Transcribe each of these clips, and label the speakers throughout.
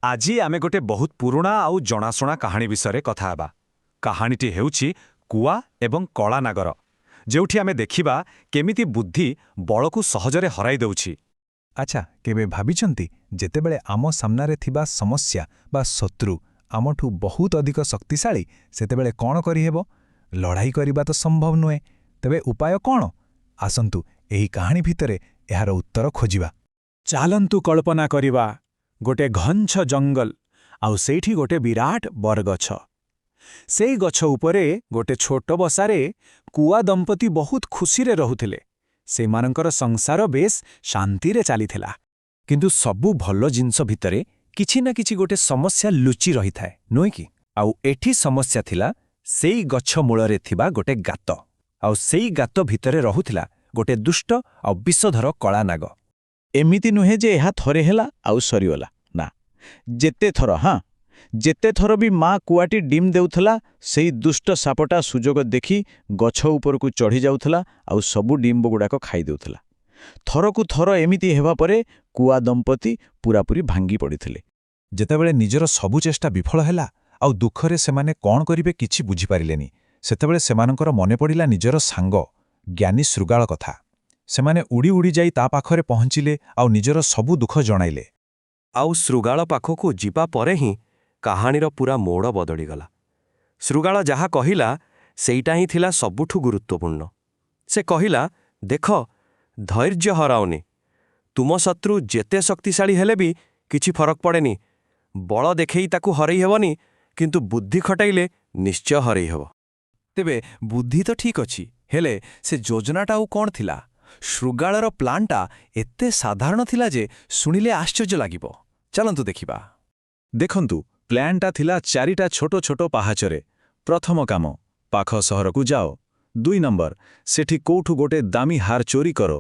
Speaker 1: ଆଜି ଆମେ ଗୋଟେ ବହୁତ ପୁରୁଣା ଆଉ ଜଣାଶୁଣା କାହାଣୀ ବିଷୟରେ କଥା ହେବା। କାହାଣୀଟି ହେଉଛି କୁଆ ଏବଂ କଳାନାଗର, ଯେଉଁଠି ଆମେ ଦେଖିବା କେମିତି ବୁଦ୍ଧି ବଳକୁ ସହଜରେ ହରାଇ ଦେଉଛି।
Speaker 2: ଆଚ୍ଛା, କେବେ ଭାବିଛନ୍ତି, ଯେତେବେଳେ ଆମ ସାମ୍ନାରେ ଥିବା ସମସ୍ୟା ବା ଶତ୍ରୁ ଆମଠୁ ବହୁତ ଅଧିକ ଶକ୍ତିଶାଳୀ, ସେତେବେଳେ କ'ଣ କରିହେବ? ଲଢ଼ାଇ କରିବା ତ ସମ୍ଭବ ନୁହେଁ। ତେବେ ଉପାୟ କ'ଣ? ଆସନ୍ତୁ, ଏହି କାହାଣୀ ଭିତରେ ଏହାର ଉତ୍ତର ଖୋଜିବା।
Speaker 1: ଚାଲନ୍ତୁ କଳ୍ପନା କରିବା, ଗୋଟେ ଘଞ୍ଚ ଜଙ୍ଗଲ ଆଉ ସେଇଠି ଗୋଟେ ବିରାଟ ବରଗଛ। ସେଇ ଗଛ ଉପରେ ଗୋଟେ ଛୋଟ ବସାରେ କୁଆ ଦମ୍ପତି ବହୁତ ଖୁସିରେ ରହୁଥିଲେ। ସେମାନଙ୍କର ସଂସାର ବେଶ ଶାନ୍ତିରେ ଚାଲିଥିଲା। କିନ୍ତୁ ସବୁ ଭଲ ଜିନିଷ ଭିତରେ କିଛି ନା କିଛି ଗୋଟେ ସମସ୍ୟା ଲୁଚି ରହିଥାଏ, ନୁହେଁ କି? ଆଉ ଏଠି ସମସ୍ୟା ଥିଲା ସେଇ ଗଛ ମୂଳରେ ଥିବା ଗୋଟେ ଗାତ। ଆଉ ସେଇ ଗାତ ଭିତରେ ରହୁଥିଲା ଗୋଟେ ଦୁଷ୍ଟ ଆଉ ବିଷଧର କଳାନାଗ।
Speaker 3: ଏମିତି ନୁହେଁ ଯେ ଏହା ଥରେ ହେଲା ଆଉ ସରିଗଲା। ନା, ଯେତେ ଥର, ହଁ, ଯେତେ ଥର ବି ମା କୁଆଟି ଡିମ୍ ଦେଉଥିଲା, ସେଇ ଦୁଷ୍ଟ ସାପଟା ସୁଯୋଗ ଦେଖି ଗଛ ଉପରକୁ ଚଢ଼ି ଯାଉଥିଲା ଆଉ ସବୁ ଡିମ୍ବଗୁଡ଼ାକ ଖାଇ ଦେଉଥିଲା। ଥରକୁ ଥର ଏମିତି ହେବା ପରେ କୁଆ ଦମ୍ପତି ପୂରାପୂରି ଭାଙ୍ଗି ପଡ଼ିଥିଲେ।
Speaker 2: ଯେତେବେଳେ ନିଜର ସବୁ ଚେଷ୍ଟା ବିଫଳ ହେଲା ଆଉ ଦୁଃଖରେ ସେମାନେ କ'ଣ କରିବେ କିଛି ବୁଝିପାରିଲେନି, ସେତେବେଳେ ସେମାନଙ୍କର ମନେ ପଡ଼ିଲା ନିଜର ସାଙ୍ଗ ଜ୍ଞାନୀ ଶୃଗାଳ କଥା। ସେମାନେ ଉଡ଼ି ଉଡ଼ି ଯାଇ ତା ପାଖରେ ପହଞ୍ଚିଲେ ଆଉ ନିଜର ସବୁ ଦୁଃଖ ଜଣାଇଲେ।
Speaker 1: ଆଉ ଶୃଗାଳ ପାଖକୁ ଯିବା ପରେ ହିଁ କାହାଣୀର ପୂରା ମୋଡ଼ ବଦଳିଗଲା। ଶୃଗାଳ ଯାହା କହିଲା, ସେଇଟା ହିଁ ଥିଲା ସବୁଠୁ ଗୁରୁତ୍ୱପୂର୍ଣ୍ଣ। ସେ କହିଲା, ଦେଖ, ଧୈର୍ଯ୍ୟ ହରାଅନି। ତୁମ ଶତ୍ରୁ ଯେତେ ଶକ୍ତିଶାଳୀ ହେଲେ ବି କିଛି ଫରକ ପଡ଼େନି। ବଳ ଦେଖେଇ ତାକୁ ହରେଇ ହେବନି, କିନ୍ତୁ ବୁଦ୍ଧି ଖଟାଇଲେ ନିଶ୍ଚୟ ହରେଇ ହେବ।
Speaker 2: ତେବେ ବୁଦ୍ଧି ତ ଠିକ୍ ଅଛି, ହେଲେ ସେ ଯୋଜନାଟା ଆଉ କ'ଣ ଥିଲା? ଶୃଗାଳର ପ୍ଲାନ୍ଟା ଏତେ ସାଧାରଣ ଥିଲା ଯେ ଶୁଣିଲେ ଆଶ୍ଚର୍ଯ୍ୟ ଲାଗିବ। ଚାଲନ୍ତୁ ଦେଖିବା। ଦେଖନ୍ତୁ, ପ୍ଲାନ୍ଟା ଥିଲା ଚାରିଟା ଛୋଟ ଛୋଟ ପାହାଚରେ। ପ୍ରଥମ କାମ, ପାଖ ସହରକୁ ଯାଅ। 2 ନମ୍ବର, ସେଠି କୋଉଠୁ ଗୋଟେ ଦାମୀ ହାର ଚୋରି କର।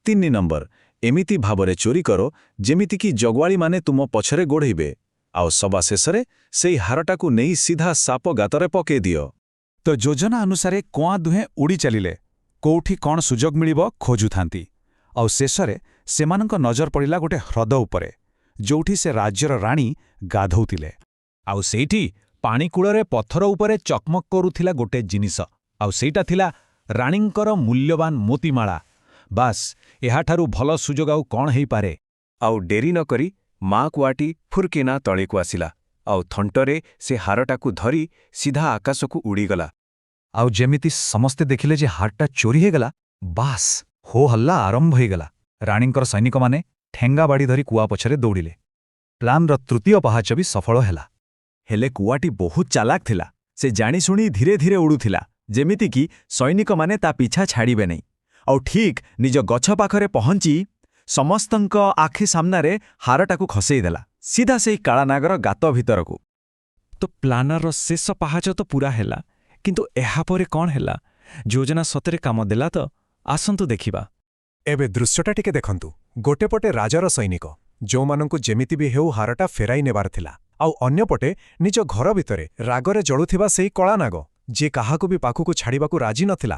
Speaker 2: 3 ନମ୍ବର, ଏମିତି ଭାବରେ ଚୋରି କର ଯେମିତିକି ଜଗୁଆଳିମାନେ ତୁମ ପଛରେ ଗୋଢ଼େଇବେ। ଆଉ ସବା ଶେଷରେ ସେଇ ହାରଟାକୁ ନେଇ ସିଧା ସାପ ଗାତରେ ପକେଇ ଦିଅ।
Speaker 1: ତ ଯୋଜନା ଅନୁସାରେ କୁଆଁ ଦୁହେଁ ଉଡ଼ି ଚାଲିଲେ। କୋଉଠି କ'ଣ ସୁଯୋଗ ମିଳିବ ଖୋଜୁଥାନ୍ତି। ଆଉ ଶେଷରେ ସେମାନଙ୍କ ନଜର ପଡ଼ିଲା ଗୋଟେ ହ୍ରଦ ଉପରେ, ଯୋଉଠି ସେ ରାଜ୍ୟର ରାଣୀ ଗାଧଉଥିଲେ। ଆଉ ସେଇଠି ପାଣି କୂଳରେ ପଥର ଉପରେ ଚକମକ କରୁଥିଲା ଗୋଟେ ଜିନିଷ, ଆଉ ସେଇଟା ଥିଲା ରାଣୀଙ୍କର ମୂଲ୍ୟବାନ ମୋତିମାଳା। ବାସ୍, ଏହାଠାରୁ ଭଲ ସୁଯୋଗ ଆଉ କ'ଣ ହେଇପାରେ?
Speaker 4: ଆଉ ଡେରି ନକରି ମା କୁଆଟି ଫୁରକିନା ତଳେକୁ ଆସିଲା ଆଉ ଥଣ୍ଟରେ ସେ ହାରଟାକୁ ଧରି ସିଧା ଆକାଶକୁ ଉଡ଼ିଗଲା।
Speaker 2: ଆଉ ଯେମିତି ସମସ୍ତେ ଦେଖିଲେ ଯେ ହାରଟା ଚୋରି ହେଇଗଲା, ବାସ୍, ହୋ ହଲ୍ଲା ଆରମ୍ଭ ହେଇଗଲା। ରାଣୀଙ୍କର ସୈନିକମାନେ ଠେଙ୍ଗା ବାଡ଼ି ଧରି କୁଆ ପଛରେ ଦୌଡ଼ିଲେ। ପ୍ଲାନ୍ର ତୃତୀୟ ପାହାଚ ବି ସଫଳ ହେଲା।
Speaker 4: ହେଲେ କୁଆଟି ବହୁତ ଚାଲାକ ଥିଲା। ସେ ଜାଣିଶୁଣି ଧୀରେ ଧୀରେ ଉଡ଼ୁଥିଲା, ଯେମିତିକି ସୈନିକମାନେ ତା ପିଛା ଛାଡ଼ିବେ ନାହିଁ। ଆଉ ଠିକ୍ ନିଜ ଗଛ ପାଖରେ ପହଞ୍ଚି ସମସ୍ତଙ୍କ ଆଖି ସାମ୍ନାରେ ହାରଟାକୁ ଖସେଇଦେଲା, ସିଧା ସେଇ କାଳାନାଗର ଗାତ ଭିତରକୁ।
Speaker 1: ତ ପ୍ଲାନର ଶେଷ ପାହାଚ ତ ପୂରା ହେଲା, କିନ୍ତୁ ଏହାପରେ କ'ଣ ହେଲା? ଯୋଜନା ସତରେ କାମ ଦେଲା ତ? ଆସନ୍ତୁ ଦେଖିବା।
Speaker 2: ଏବେ ଦୃଶ୍ୟଟା ଟିକେ ଦେଖନ୍ତୁ। ଗୋଟେ ପଟେ ରାଜାର ସୈନିକ, ଯେଉଁମାନଙ୍କୁ ଯେମିତି ବି ହେଉ ହାରଟା ଫେରାଇ ନେବାର ଥିଲା, ଆଉ ଅନ୍ୟପଟେ ନିଜ ଘର ଭିତରେ ରାଗରେ ଜଳୁଥିବା ସେଇ କଳାନାଗ, ଯିଏ କାହାକୁ ବି ପାଖକୁ ଛାଡ଼ିବାକୁ ରାଜି ନଥିଲା।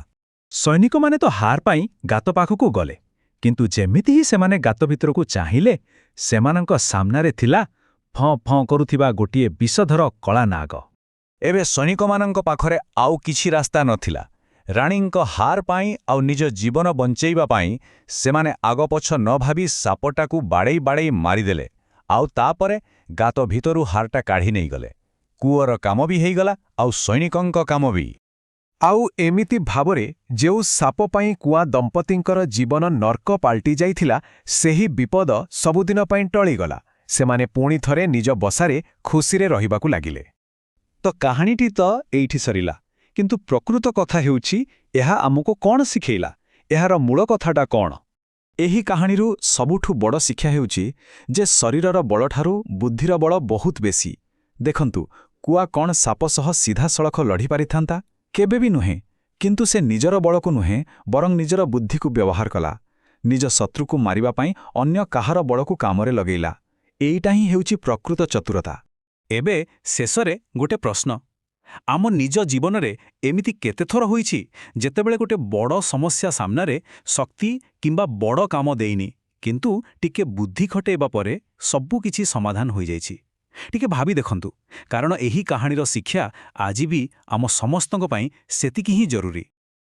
Speaker 1: ସୈନିକମାନେ ତ ହାର ପାଇଁ ଗାତ ପାଖକୁ ଗଲେ, କିନ୍ତୁ ଯେମିତି ହିଁ ସେମାନେ ଗାତ ଭିତରକୁ ଚାହିଁଲେ, ସେମାନଙ୍କ ସାମ୍ନାରେ ଥିଲା ଫଁ ଫଁ କରୁଥିବା ଗୋଟିଏ ବିଷଧର କଳାନାଗ।
Speaker 4: ଏବେ ସୈନିକମାନଙ୍କ ପାଖରେ ଆଉ କିଛି ରାସ୍ତା ନଥିଲା। ରାଣୀଙ୍କ ହାର ପାଇଁ ଆଉ ନିଜ ଜୀବନ ବଞ୍ଚେଇବା ପାଇଁ ସେମାନେ ଆଗପଛ ନ ଭାବି ସାପଟାକୁ ବାଡ଼େଇ ବାଡ଼େଇ ମାରିଦେଲେ ଆଉ ତାପରେ ଗାତ ଭିତରୁ ହାରଟା କାଢ଼ି ନେଇଗଲେ। କୂଅର କାମ ବି ହେଇଗଲା ଆଉ ସୈନିକଙ୍କ କାମ ବି।
Speaker 2: ଆଉ ଏମିତି ଭାବରେ ଯେଉଁ ସାପ ପାଇଁ କୁଆ ଦମ୍ପତିଙ୍କର ଜୀବନ ନର୍କ ପାଲଟି ଯାଇଥିଲା, ସେହି ବିପଦ ସବୁଦିନ ପାଇଁ ଟଳିଗଲା। ସେମାନେ ପୁଣି ଥରେ ନିଜ ବସାରେ ଖୁସିରେ ରହିବାକୁ ଲାଗିଲେ।
Speaker 1: ତ କାହାଣୀଟି ତ ଏଇଠି ସରିଲା, କିନ୍ତୁ ପ୍ରକୃତ କଥା ହେଉଛି, ଏହା ଆମକୁ କ'ଣ ଶିଖେଇଲା? ଏହାର ମୂଳ କଥାଟା କ'ଣ? ଏହି କାହାଣୀରୁ ସବୁଠୁ ବଡ଼ ଶିକ୍ଷା ହେଉଛି ଯେ ଶରୀରର ବଳଠାରୁ ବୁଦ୍ଧିର ବଳ ବହୁତ ବେଶୀ। ଦେଖନ୍ତୁ, କୁଆ କ'ଣ ସାପ ସହ ସିଧାସଳଖ ଲଢ଼ିପାରିଥାନ୍ତା? କେବେ ବି ନୁହେଁ। କିନ୍ତୁ ସେ ନିଜର ବଳକୁ ନୁହେଁ, ବରଂ ନିଜର ବୁଦ୍ଧିକୁ ବ୍ୟବହାର କଲା। ନିଜ ଶତ୍ରୁକୁ ମାରିବା ପାଇଁ ଅନ୍ୟ କାହାର ବଳକୁ କାମରେ ଲଗେଇଲା। ଏଇଟା ହିଁ ହେଉଛି ପ୍ରକୃତ ଚତୁରତା। ଏବେ ଶେଷରେ ଗୋଟେ ପ୍ରଶ୍ନ। ଆମ ନିଜ ଜୀବନରେ ଏମିତି କେତେଥର ହୋଇଛି, ଯେତେବେଳେ ଗୋଟେ ବଡ଼ ସମସ୍ୟା ସାମ୍ନାରେ ଶକ୍ତି କିମ୍ବା ବଡ଼ କାମ ଦେଇନି, କିନ୍ତୁ ଟିକେ ବୁଦ୍ଧି ଖଟେଇବା ପରେ ସବୁ କିଛି ସମାଧାନ ହୋଇଯାଇଛି? ଟିକେ ଭାବି ଦେଖନ୍ତୁ, କାରଣ ଏହି କାହାଣୀର ଶିକ୍ଷା ଆଜି ବି ଆମ ସମସ୍ତଙ୍କ ପାଇଁ ସେତିକି ହିଁ ଜରୁରୀ।